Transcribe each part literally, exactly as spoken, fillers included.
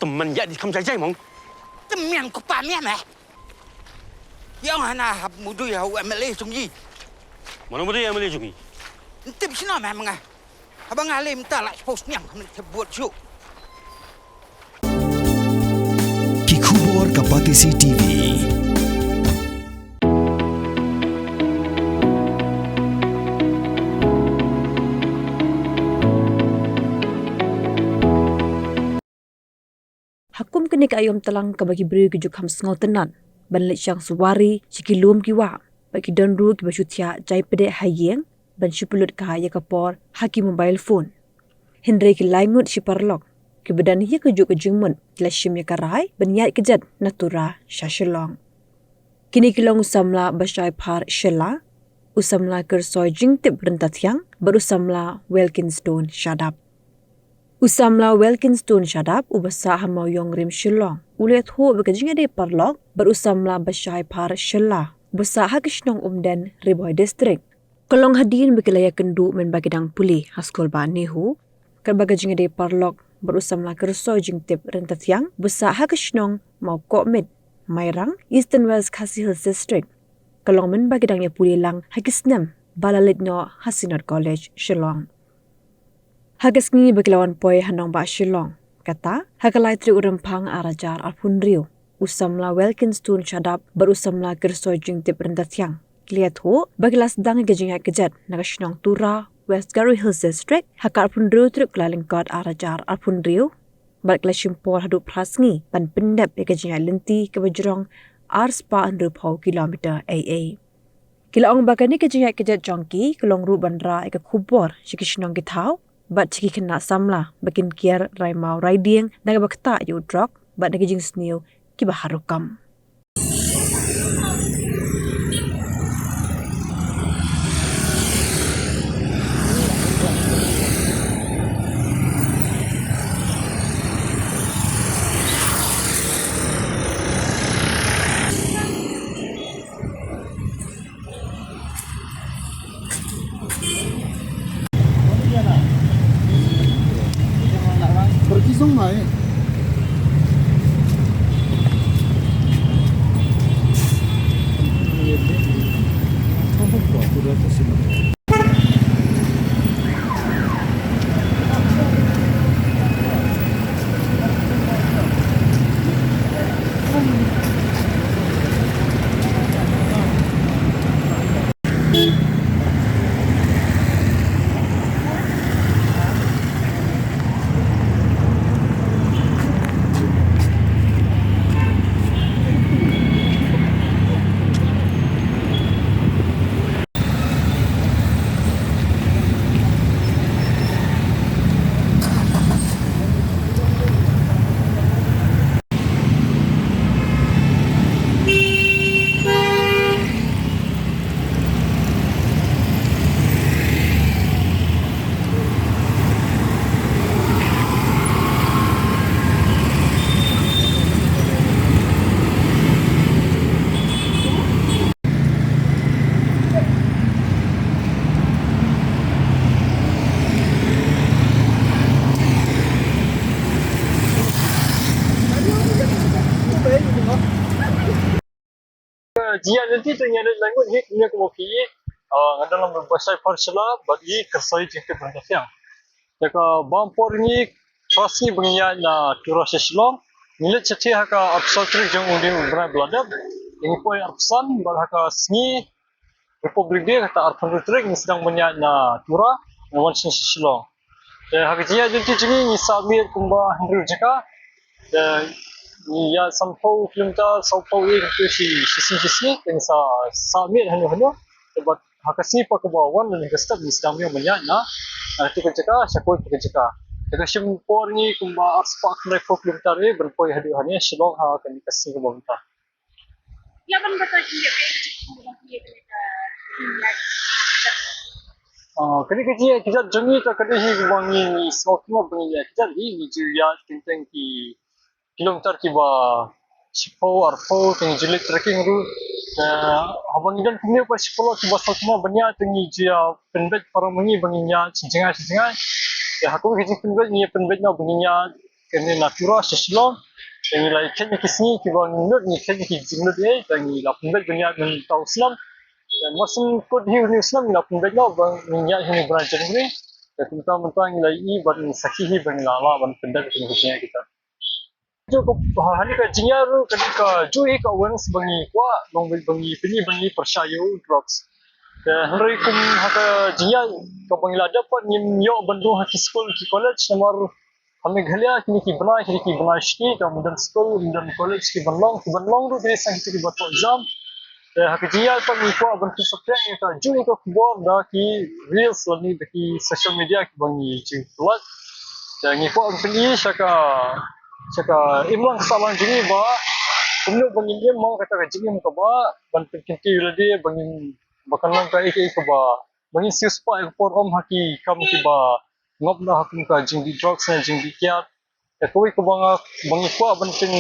Tymmen ïa di kham jai jai mong. Tymmen ko pa mian eh. Ïa nga na hap mudui ha u M L A jong i. Mano mudui M L A jong i? Ntip sino meh menga. Haba nga lem ta la post niang khamne te buat ju. Ki khubor ka Batesi T V. Ha kum kane ka aïom tlang kaba ki briew ki ju kham sngewtynnat ban leit shang suwari sha ki lum ki wah, ba ki don ruh kiba shu thiah jai pdeh ha ïing ban shu pynlut kai ïa ka por ha ki mobile phone. Hynrei ki lai ngut shi paralok kiba don ïa kajuh ka jingmut ki la shim ïa ka rai ban ïaid kjat na Tura sha Shillong. Kine ki long u samla Bashai Phar Shylla, u samla Kyrsoi Jingtip Ryntathiang bad u samla Wilkinstone Shadap. U samla Wilkinstone Shadap uba sah ha Mawïong Rim Shillong u la ïathuh ba ka jingïadei paralok bad u samla Bashai Phar Shylla uba sah ha ka shnong Umden, Ri Bhoi District, ka long hadien ba ki la ïakynduh mynba ki dang pule ha skul bah NEHU, katba ka jingïadei paralok bad u samla Kyrsoi Jingtip Ryntathiang uba sah ha ka shnong Mawkohmit, Mairang, Eastern West Khasi Hills District, ka long mynba ki dang ïapule lang ha ki snem ba la leit noh ha Synod College Shillong. Ha ka sngi ba ki la wan poi ha nongbah Shillong, kata ha ka lai tarik u Rymphang ar hajar arphew hynriew, u samla Wilkinstone Shadap bad u samla Kyrsoi Jingtip Ryntathiang ki la ïathuh ba ki la sdang ïa ka jingïaid kjat na ka shnong Tura, West Garo Hills District, ha ka arphew hynriew tarik u Kyllalyngkot ar hajar arphew hynriew, bad ki la shim por haduh phra sngi ban pyndep ïa ka jingïaid lynti kaba jrong ar spah hynriewphew kilometer ei ei. Ki la ong ba kane ka jingïaid kjat jong ki ka long ruh ban rah ïa ka khubor sha ki shnong ki thaw bad sha ki khynnah samla ba kin kiar rai maw rai dieng na kaba ktah ïa u drok bad na ki jingsniew kiba har rukom. Jingïaid lynti te ngi ïaid lang ngut hi kumne kumba phi ïohi. Ah, nga don lang bad Bashai Pharshila bad i Kyrsoi Jingtip Ryntathiang. Te kaba bun por ngi phra sngi ba ngi ïaid na Tura sha Shillong. Ngi leit shatei ha ka arphew saw tarik jong une u bnai ba la dep. Ngi poi arphew san bad ha ka sngi Republic Day kata arphew hynriew tarik ngi sdang ban ïaid na Tura, ngi wan sha Shillong. Te ha ka jingïaid lynti jong ngi ngi sah miet kumba hynriew jaka. Te ngi ïaid sanphew kilometer, sawphew ïa ka shi shi sngi shi sngi, te ngi sah sah miet hano hano. Te bad ha ka sngi pat kaba wan lane ha ka step ngi sdang miet ban ïaid na, na katu ka jaka sha kawei pat ka jaka. Te ka shim por ngi kumba arspah khyndai phew kilometer ïa ban poi haduh hangne Shillong ha kane ka sngi kaba mynta. Ïa ban batai shisha ïa ka jingïaid kjat. Ah, kane ka jingïaid kjat jong ngi te ka dei hi ba ngi ngi sngewthuh ba ngi ïaid kjat hi ngi ju ïaid teng teng ki kilometer kiba shiphew arphew te ngi ju leit trekking ruh. Ah, haba ngi don kumne pat shi paralok kiba sngewthuh ban ïaid te ngi ju ïa pynbeit para ma ngi ba ngin ïaid shi jngai shi jngai. Te ha kaba ka jingpynbeit ngi ïa pynbeit noh ba ngin ïaid kane na Tura sha Shillong. Te ngi la ïa khet ïa ki sngi kiba ngi nud, ngi khet ïa ki jingnud ei, te ngi la pynbeit ban ïaid mynta u snem. Te mar shu kut hi une u snem ngi la pynbeit noh ba ngin ïaid ha une u bnai January. Te kumta mynta ngi la ïohi bad ngi sakhi hi ba ngi la lah ban pyndep ïa kine ki jingïaid kita. Ju ka, ha, ha kane ka jingïaid ruh ka dei kajuh hi ka awareness ba ngi kwah, ba ngi, ba ngi pyni, ba ngi pyrshah ïa u drugs. Te hynrei kum ha ka jingïaid kaba ngi la dep pat ngim ïoh ban rung ha ki skul ki college namar ha Meghalaya kine ki bnai, kine ki bnai shiti, ka ym don skul, ym don college ki ban long, ki ban long ruh ki dei sa kita kiba thoh exam. Te ha ka jingïaid pat ngi kwah ban pynsaphriang ïa kajuh ïa ka khubor da ki reels lane da ki social media kiba ngi ju pynlait. Te ngi kwah ban pyni sha ka, sha ka imlang ka sahlang jong ngi ba kumno ba ngin im mo kata ka jingim kaba ban pynkyntu ïa lade ba ngin, ba kan long kaei kaei kaba, ba ngin siewspah ïa ka por um ha ki kam kiba ngop na ha kum ka jingdih drugs ne jingdih kiad. Te kawei kaba nga, ba ngi kwah ban pyn,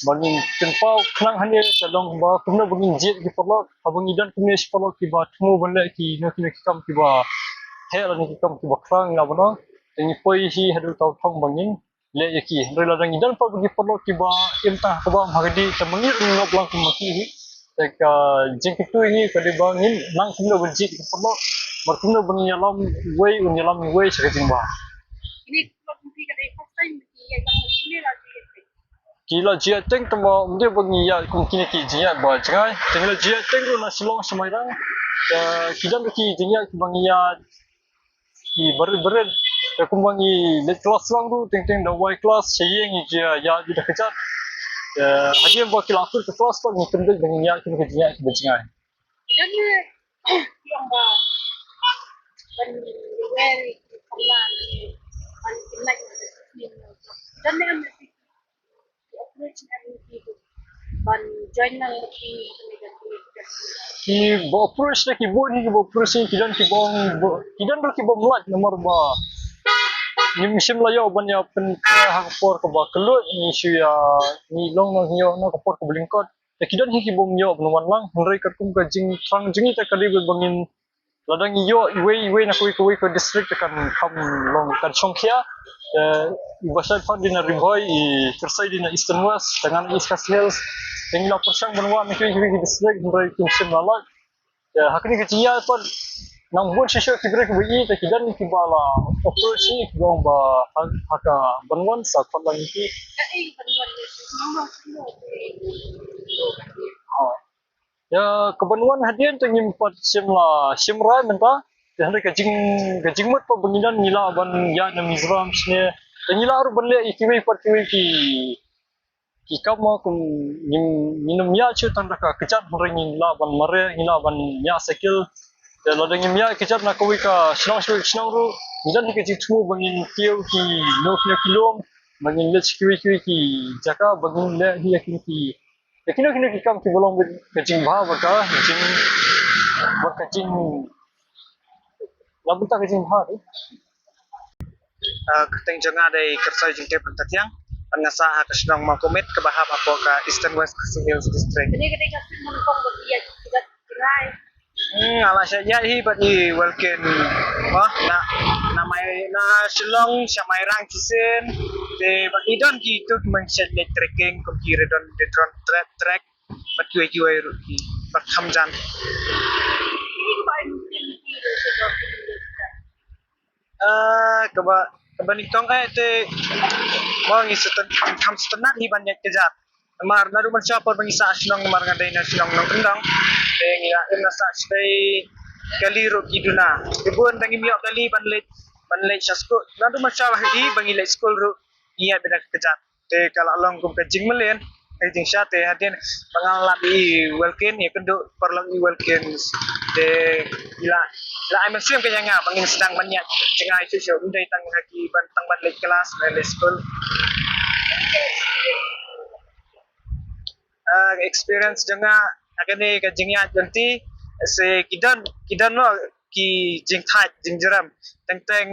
ba ngin pynpaw khnang hangne ka long ba kumno ba ngin jied ki paralok, haba ngi don kumne shi paralok kiba thmu ban leh kino kino ki kam kiba heh lane ki kam kiba khraw ngi lah ban ong. Te ngi poi hi haduh tang thong ba ngin leh ïa ki. Hynrei lada ngi don pat ba ki paralok kiba im tang ha ka bam ha ka dih, te ma ngi ruh ngi ngop lang kum ma ki hi. Te ka jingkyntu hi ka dei ba ngin nang kumno ban jied ki paralok, bad kumno ba ngin ïalam uwei un ïalam uwei sha ka jingbha. Kine ki paralok ki ka dei first time ki ïaid lang ma ki ne la ki ïaid teng? Ki la ju ïaid teng tang ba ym dei ba ngi ïaid kum kine ki jingïaid ba jngai. Te ngi la ju ïaid teng ruh na Shillong sha Mairang. Te ki don ruh ki jingïaid kiba ngi ïaid ki barit barit. Te kumba ngi leit klas lang ruh teng teng da wai klas sha ïing ngi ju ïaid da kjat. Te hadien ba ki la kut ka klas pat ngi pynbeit ba ngin ïaid kine ki jingïaid kiba jngai. Don ne ki ong ba ban wer ki kamla ban ki lait na ka sisien. Don ne em ki approach na ki ban join lang ki. Kiba approach na ki bun hi kiba approach, ki don kiba ong ba, ki don ruh kiba ym lait namar ba ngim shym la ïoh ban ïa pyntrei ha ka por kaba kylluid, ngi shu ïa, ngi long nang ïoh na ka por kaba lyngkot. Te ki don hi kiba ym ïoh ban wan lang, hynrei katkum ka jingthrang jong ngi te ka dei ba ngin, lada ngi ïoh iwei iwei na kawei kawei ka district te kan kham long, kan shongkhia. Te iba shait pat dei na Ri Bhoi, i Kyrsai dei na Eastern West, te nga na East Khasi Hills. Te ngi la pyrshang ban wan na kiwei kiwei ki district hynrei kim shym la lait. Te ha kane ka jingïaid pat nang bun shisha ki briew kiba ïohi, te ki don kiba la approach ïa ngi kiba ong ba ha, ha ka ban wan sa khot lang ïa ki. Ïa ka ban wan hadien te ngim pat shym la shim rai mynta. Te hynrei ka jing, ka jingmut pat ba ngi don ngi lah ban ïaid na Mizoram shane. Te ngi lah ruh ban leh ïa kiwei pat kiwei ki, ki kam mo kum ngim, ngim ïaid shuh tang da ka kjat, hynrei ngi lah ban mareh, ngi lah ban ïaid cycle. Te lada ngim ïaid kjat na kawei ka shnong sha kawei ka shnong ruh ngi don hi ka jingthmu ba ngin kiew kino kino ki lum, ba ngin leit sha kiwei kiwei ki jaka, ba ngin leh hi ïa kino ki, ïa kino kino ki kam kiba long bad ka jingbha bad ka jing, bad ka jing, na bynta ka jingbha. Ah, kyrteng jong nga dei Kyrsai Jingtip Ryntatiang. Bad nga sah ha ka shnong Mawkumit kaba hap hapoh ka Eastern West Khasi Hills District. Kane ka dei ka sien nyngkong ba phi ïaid ki jingïaid jngai? Hmm, nga la shah ïaid hi bad i Welkin. Wah, na, na Mai, na Shillong sha Mairang shisien. Te bad i don kito ki ban shah leit trekking kum ki Redon, Redon Trek, Trek. Bad kiwei kiwei ruh ki bad kham jan. Kine kiba ai mynsiem ïa phi ruh sha ka, ah, kaba, kaba nyngkong eh te ba ngi sngewtynnat, kham sngewtynnat hi ban ïaid kjat. Namar naduh mynshuwa por ba ngi sah shnong, namar nga dei na shnong Nongkyndong. Te ngi la im na sah sha kali ruh ki duna. Te bun da ngim ïoh kali ban leit, ban leit sha skul. Naduh mynshuwa hi ba ngi leit skul ruh ngi ïaid beit da ka kjat. Te ka la long kum ka jingmlien, ka jingshisha. Te hadien ba nga la lap ïa i Welkin, ïakynduh paralok i Welkin. Te i la, i la ai mynsiem ka ïa nga ba ngin sdang ban ïaid jngai shuh shuh, ym dei tang ha ki ban, tang ban leit klas, ban leit skul. Ah, experience jong nga ha kane ka jingïaid lynti, se ki don, ki don mo ki jingthait jingjrem. Teng teng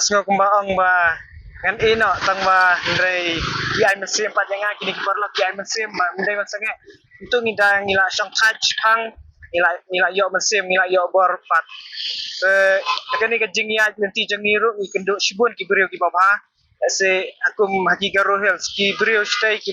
sngew kumba ong ba ngan ïeh noh tang ba, hynrei ki ai mynsiem pat ïa nga, kine ki paralok ki ai mynsiem ba ym dei ban sangeh. Ntu ngi da, ngi la shongthait shipang, ngi la, ngi la ïoh mynsiem, ngi la ïoh bor pat. Te ha kane ka jingïaid lynti jong ngi ruh ngi kynduh shibun ki briew kiba bha. Se ha kum ha ki Garo Hills ki briew shatei ki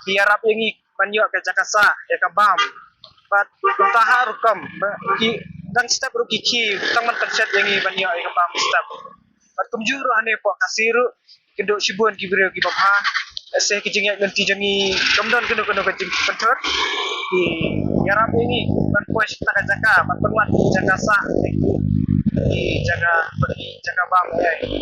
ki ïarap ïa ngi ban ïoh ka jaka sah ïa ka bam. Bad kumta ha rukom ba ki dang step ruh ki khie tang ban pynshet ïa ngi ban ïoh ïa ka bam step. Bad kumjuh ruh hangne hapoh Khasi ruh ki dei shibun ki briew kiba bha. Se ki jingïaid lynti jong ngi kam don kano kano ka jingpynthut. Ki ïarap ïa ngi ban poi sha ka jaka ban pynwad jaka sah, ki jaka, ki jaka bam ïa ngi.